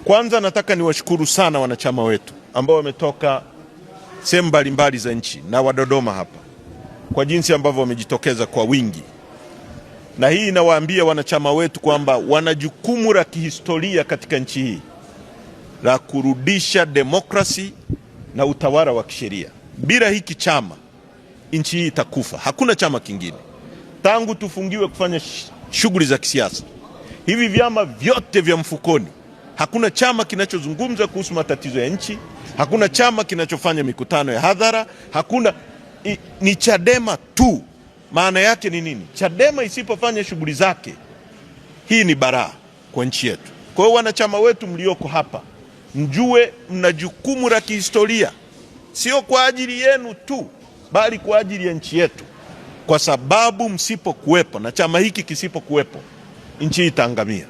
Kwanza nataka niwashukuru sana wanachama wetu ambao wametoka sehemu mbalimbali za nchi na wa Dodoma hapa kwa jinsi ambavyo wamejitokeza kwa wingi, na hii inawaambia wanachama wetu kwamba wana jukumu la kihistoria katika nchi hii la kurudisha demokrasi na utawala wa kisheria. Bila hiki chama nchi hii itakufa. Hakuna chama kingine. Tangu tufungiwe kufanya shughuli za kisiasa, hivi vyama vyote vya mfukoni, hakuna chama kinachozungumza kuhusu matatizo ya nchi, hakuna chama kinachofanya mikutano ya hadhara, hakuna ni Chadema tu. Maana yake ni nini? Chadema isipofanya shughuli zake, hii ni baraa kwa nchi yetu. Kwa hiyo wanachama wetu mlioko hapa, mjue mna jukumu la kihistoria, sio kwa ajili yenu tu, bali kwa ajili ya nchi yetu, kwa sababu msipokuwepo na chama hiki kisipokuwepo, nchi hii itaangamia.